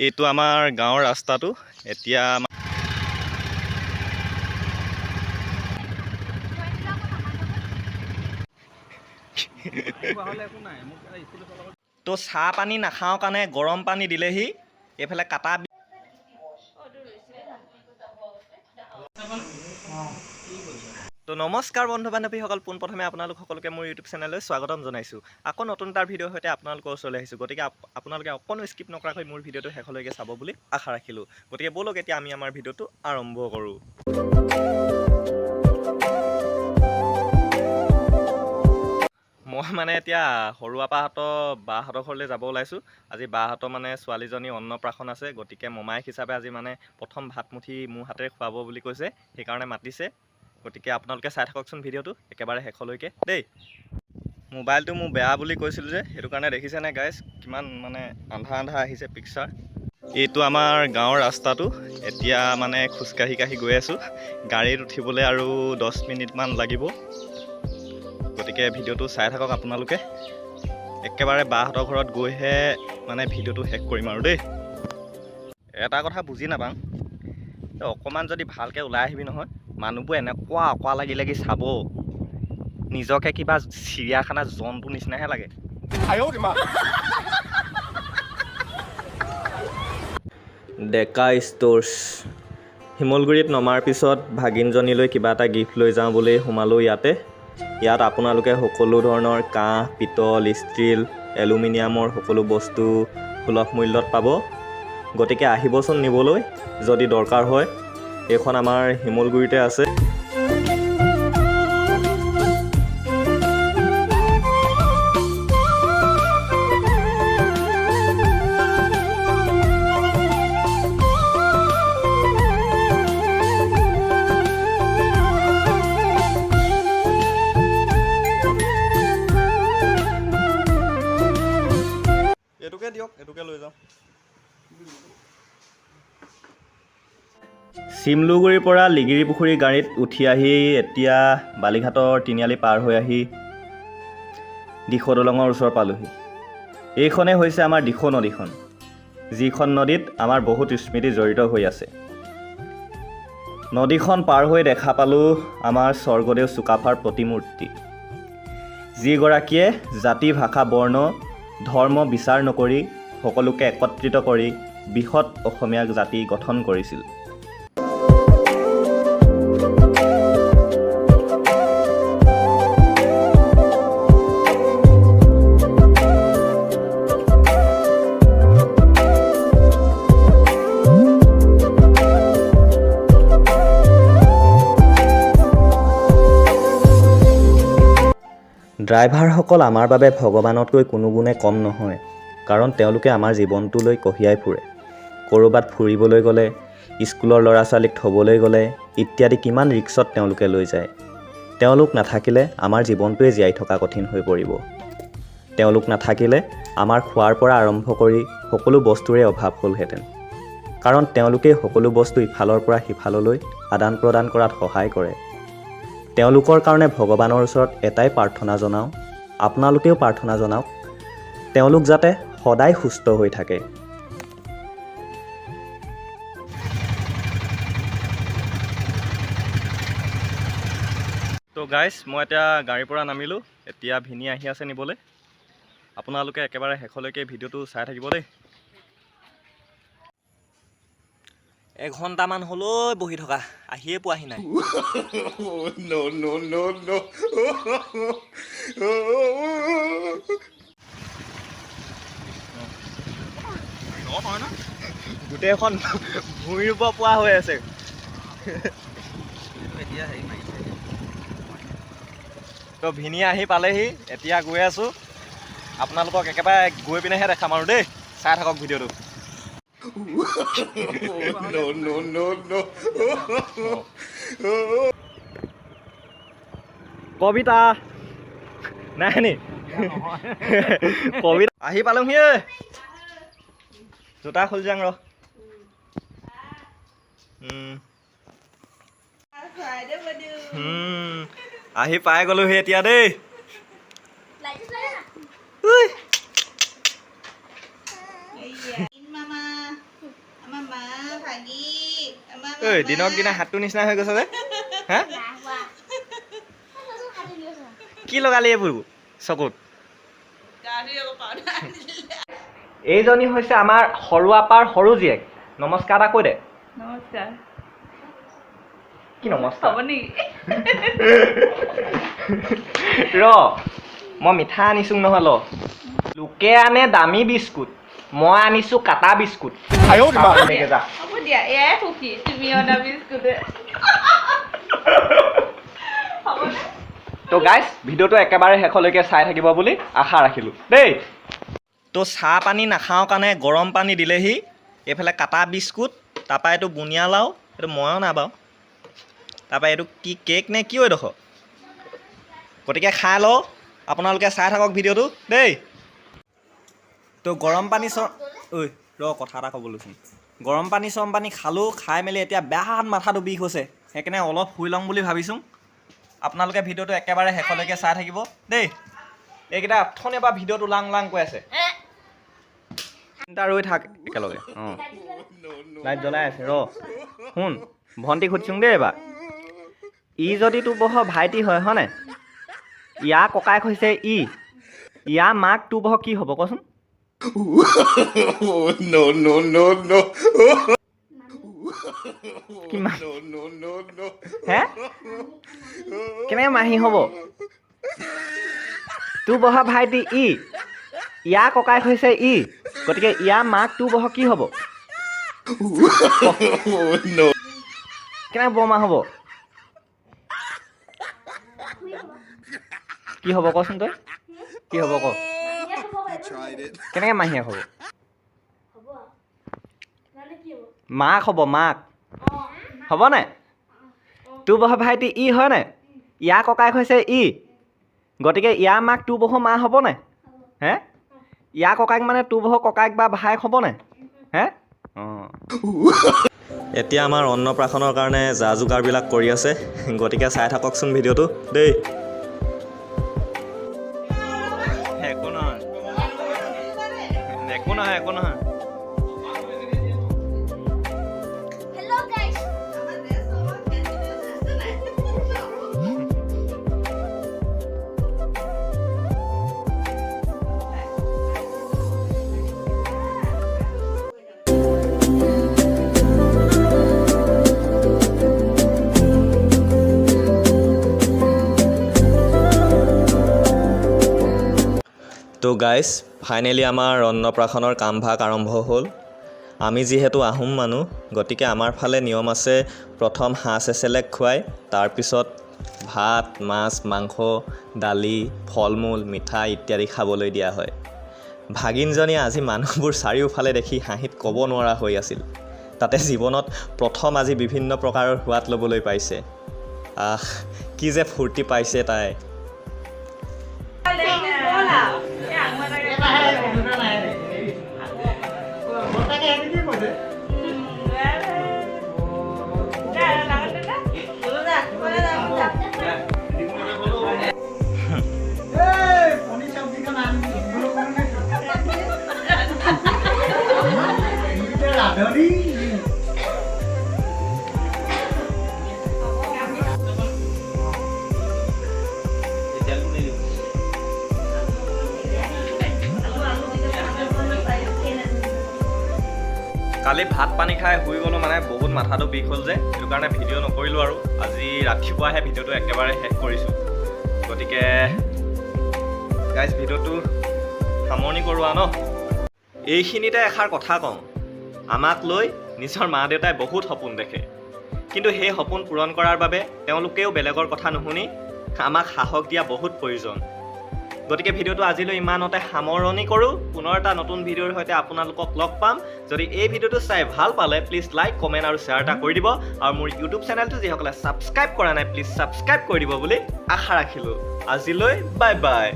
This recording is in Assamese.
এইটো আমাৰ গাঁৱৰ ৰাস্তাটো। এতিয়া তো চাহ পানী নাখাওঁ কাৰণে গৰম পানী দিলেহি। এইফালে কাটা। তো নমস্কাৰ বন্ধু বান্ধৱীসকল, পোনপ্ৰথমে আপোনালোক সকলোকে মোৰ ইউটিউব চেনেললৈ স্বাগতম জনাইছোঁ। আকৌ নতুন এটাৰ ভিডিঅ'ৰ সৈতে আপোনালোকৰ ওচৰলৈ আহিছোঁ। গতিকে আপোনালোকে অকণো স্কিপ নকৰাকৈ মোৰ ভিডিঅ'টো শেষলৈকে চাব বুলি আশা ৰাখিলোঁ। গতিকে ব'লক, এতিয়া আমি আমাৰ ভিডিঅ'টো আৰম্ভ কৰোঁ। মই মানে এতিয়া সৰু আপাহঁতৰ, বাহঁতৰ ঘৰলৈ যাব ওলাইছোঁ। আজি বাহঁতৰ মানে ছোৱালীজনী অন্নপ্ৰাশন আছে। গতিকে মমায়েক হিচাপে আজি মানে প্ৰথম ভাতমুঠি মোৰ হাতেৰে খুৱাব বুলি কৈছে, সেইকাৰণে মাতিছে। গতিকে আপোনালোকে চাই থাককচোন ভিডিঅ'টো একেবাৰে শেষলৈকে দেই। মোবাইলটো মোৰ বেয়া বুলি কৈছিলোঁ যে, সেইটো কাৰণে দেখিছেনে গাইজ, কিমান মানে আন্ধা আন্ধা আহিছে পিকচাৰ। এইটো আমাৰ গাঁৱৰ ৰাস্তাটো। এতিয়া মানে খোজকাঢ়ি কাঢ়ি গৈ আছোঁ। গাড়ীত উঠিবলৈ আৰু 10 মিনিটমান লাগিব। গতিকে ভিডিঅ'টো চাই থাকক আপোনালোকে। একেবাৰে বাহঁতৰ ঘৰত গৈহে মানে ভিডিঅ'টো শেষ কৰিম আৰু দেই। এটা কথা বুজি নাপাওঁ, এই অকণমান যদি ভালকৈ ওলাই আহিবি নহয়, মানুহবোৰ এনেকুৱা অকৰা লাগি লাগি চাব, নিজকে কিবা চিৰিয়াখানা জন্তুৰ নিচিনাহে লাগে। ডেকা ষ্ট'ৰ্ছ। শিমলগুৰিত নমাৰ পিছত ভাগিনজনীলৈ কিবা এটা গিফ্ট লৈ যাওঁ বুলি সোমালোঁ ইয়াতে। ইয়াত আপোনালোকে সকলো ধৰণৰ কাঁহ, পিতল, ষ্টীল, এলুমিনিয়ামৰ সকলো বস্তু সুলভ মূল্যত পাব। গতিকে আহিবচোন নিবলৈ যদি দৰকাৰ হয়। এইখন আমাৰ শিমলগুৰিতে আছে। এইটোকে দিয়ক, এইটোকে লৈ যাওঁ। চিমলুগুৰিৰ পৰা লিগিৰি পুখুৰী গাড়ীত উঠি আহি এতিয়া বালিঘাটৰ তিনিআলি পাৰ হৈ আহি দিখৌ দলঙৰ ওচৰ পালোহি। এইখনেই হৈছে আমাৰ দিখৌ নদীখন, যিখন নদীত আমাৰ বহুত স্মৃতি জড়িত হৈ আছে। নদীখন পাৰ হৈ দেখা পালোঁ আমাৰ স্বৰ্গদেউ চুকাফাৰ প্ৰতিমূৰ্তি, যিগৰাকীয়ে জাতি, ভাষা, বৰ্ণ, ধৰ্ম বিচাৰ নকৰি সকলোকে একত্ৰিত কৰি বৃহৎ অসমীয়া জাতি গঠন কৰিছিল। ড্ৰাইভাৰসকল আমাৰ বাবে ভগৱানতকৈ কোনো গুণে কম নহয়, কাৰণ তেওঁলোকে আমাৰ জীৱনটোলৈ কঢ়িয়াই ফুৰে। ক'ৰবাত ফুৰিবলৈ গ'লে, স্কুলৰ ল'ৰা ছোৱালীক থ'বলৈ গ'লে ইত্যাদি কিমান ৰিস্কত তেওঁলোকে লৈ যায়। তেওঁলোক নাথাকিলে আমাৰ জীৱনটোৱে জীয়াই থকা কঠিন হৈ পৰিব। তেওঁলোক নাথাকিলে আমাৰ খোৱাৰ পৰা আৰম্ভ কৰি সকলো বস্তুৰে অভাৱ হ'লহেঁতেন, কাৰণ তেওঁলোকেই সকলো বস্তু ইফালৰ পৰা সিফাললৈ আদান প্ৰদান কৰাত সহায় কৰে। তেওঁলোকৰ কাৰণে ভগৱানৰ ওচৰত এটাই প্ৰাৰ্থনা জনাওঁ, আপোনালোকেও প্ৰাৰ্থনা জনাওক, তেওঁলোক যাতে সদায় সুস্থ হৈ থাকে। তো গাইজ, মই এতিয়া গাড়ীৰ পৰা নামিলোঁ। এতিয়া ভিনি আহি আছে নিবলৈ। আপোনালোকে একেবাৰে শেষলৈকে ভিডিঅ'টো চাই থাকিব দেই। এঘণ্টামান হ'লৈ বহি থকা, আহিয়ে পোৱাহি নাই। No, no, no, no. গোটেইখন ভূঁই ৰুব পৰা হৈ আছে। এতিয়া হেৰি মাৰিছে। তো ভিনি আহি পালেহি। এতিয়া গৈ আছোঁ। আপোনালোকক একেবাৰে গৈ পিনেহে দেখাম আৰু দেই। চাই থাকক ভিডিঅ'টো। No, no, no, no. কবিতা নাই নি? কবিতা আহি পালোহি ঐ। জোতা খুলি যাং ৰ। আহি পাই গ'লোহি এতিয়া দেই। উই। ঐ দিনক দিনা হাতটো নিচিনা হৈ গৈছে যে। হা, কি লগালি এইবোৰ চকুত? এইজনী হৈছে আমাৰ সৰু আপাৰ সৰু জীয়েক। নমস্কাৰ এটা কৈ দে। নমস্কাৰ। কি নমস্কাৰ ৰ, মই মিঠা আনিছো নহয়। ল, লোকে আনে দামী বিস্কুট, মই আনিছো কাটা বিস্কুট। তো গাইজ, ভিডিঅ'টো একেবাৰে শেষলৈকে চাই থাকিব বুলি আশা ৰাখিলোঁ দেই। তো চাহ পানী নাখাওঁ কাৰণে গৰম পানী দিলেহি। এইফালে কাটা বিস্কুট, তাৰপৰা এইটো বুনিয়া লাও, এইটো মই অনা বাৰু। তাৰপৰা এইটো কি কেক নে কি এইডোখৰ, গতিকে খাই লওঁ। আপোনালোকে চাই থাকক ভিডিঅ'টো দেই। তো গৰম পানী ঐ ৰ, কথা এটা ক'ব লৈছোঁ। গৰম পানী চৰম পানী খালোঁ, খাই মেলি এতিয়া বেয়া মাথাটো বিষ হৈছে, সেইকাৰণে অলপ শুই ল'ম বুলি ভাবিছোঁ। আপোনালোকে ভিডিঅ'টো একেবাৰে শেষলৈকে চাই থাকিব দেই। এইকেইটা অথনিৰ পৰা ভিডিঅ'টো ওলাং ওলাং কৈ আছে। তিনিটা ৰৈ থাক একেলগে। অঁ, লাইট জ্বলাই আছে। ৰ শুন, ভণ্টিক সুধিছোং দেই এবাৰ। ই যদি তোৰ বহ ভাইটি হয়, হয়নে? ইয়াৰ ককায়েক হৈছে ই, ইয়াৰ মাক তোৰ বহ কি হ'ব কচোন? No, no, no, no. কি মা? No, no, no, no. হে, কেনেকৈ মাহী হ'ব? তোৰ বহ ভাইটি ই, ইয়াৰ ককায়েক হৈছে ই, গতিকে ইয়াৰ মাক তোৰ বহ কি হ'ব? No. কেনেকৈ বৰমা হ'ব? কি হ'ব কচোন তই? কি হ'ব ক? কেনেকৈ মাহীয়েক হ'ব? মাক হ'ব, মাক হ'ব নাই? তোৰ বহ ভাইটি ই হয় নাই? ইয়াৰ ককায়েক হৈছে ই, গতিকে ইয়াৰ মাক তোৰ বহ মা হ'ব নাই? হে, ইয়াৰ ককায়েক মানে তোৰ বহ ককায়েক বা ভায়েক হ'ব নাই? হে, অঁ। এতিয়া আমাৰ অন্নপ্ৰাশনৰ কাৰণে যা যোগাৰবিলাক কৰি আছে, গতিকে চাই থাককচোন ভিডিঅ'টো দেই। একো নহয়, একো নহয়, একো নহয়। তো গাইজ, ফাইনেলি আমাৰ অন্নপ্ৰাশনৰ কামভাগ আৰম্ভ হ'ল। আমি যিহেতু আহোম মানুহ, গতিকে আমাৰ ফালে নিয়ম আছে প্ৰথম হাঁহ চেচেলেক খুৱাই, তাৰপিছত ভাত, মাছ, মাংস, দালি, ফল মূল, মিঠাই ইত্যাদি খাবলৈ দিয়া হয়। ভাগিনজনীয়ে আজি মানুহবোৰ চাৰিওফালে দেখি হাঁহিত ক'ব নোৱাৰা হৈ আছিল। তাতে জীৱনত প্ৰথম আজি বিভিন্ন প্ৰকাৰৰ সোৱাদ ল'বলৈ পাইছে। আহ, কি যে ফূৰ্তি পাইছে তাই। কালি ভাত পানী খাই শুই গ'লোঁ, মানে বহুত মাথাটো বিষ হ'ল যে, সেইটো কাৰণে ভিডিঅ' নকৰিলোঁ আৰু। আজি ৰাতিপুৱাহে ভিডিঅ'টো একেবাৰে শেষ কৰিছোঁ। গতিকে গাইজ, ভিডিঅ'টো সামৰণি কৰোৱা ন। এইখিনিতে এষাৰ কথা কওঁ, আমাক লৈ নিজৰ মা দেউতাই বহুত সপোন দেখে, কিন্তু সেই সপোন পূৰণ কৰাৰ বাবে তেওঁলোকেও বেলেগৰ কথা নুশুনি আমাক সাহস দিয়া বহুত প্ৰয়োজন। গতিকে ভিডিঅ'টো আজিলৈ ইমানতে সামৰণি কৰোঁ। পুনৰ এটা নতুন ভিডিঅ'ৰ সৈতে আপোনালোকক লগ পাম। যদি এই ভিডিঅ'টো চাই ভাল পালে প্লিজ লাইক, কমেণ্ট আৰু শ্বেয়াৰ এটা কৰি দিব। আৰু মোৰ ইউটিউব চেনেলটো যিসকলে ছাবস্ক্ৰাইব কৰা নাই, প্লিজ ছাবস্ক্ৰাইব কৰি দিব বুলি আশা ৰাখিলোঁ। আজিলৈ বাই বাই।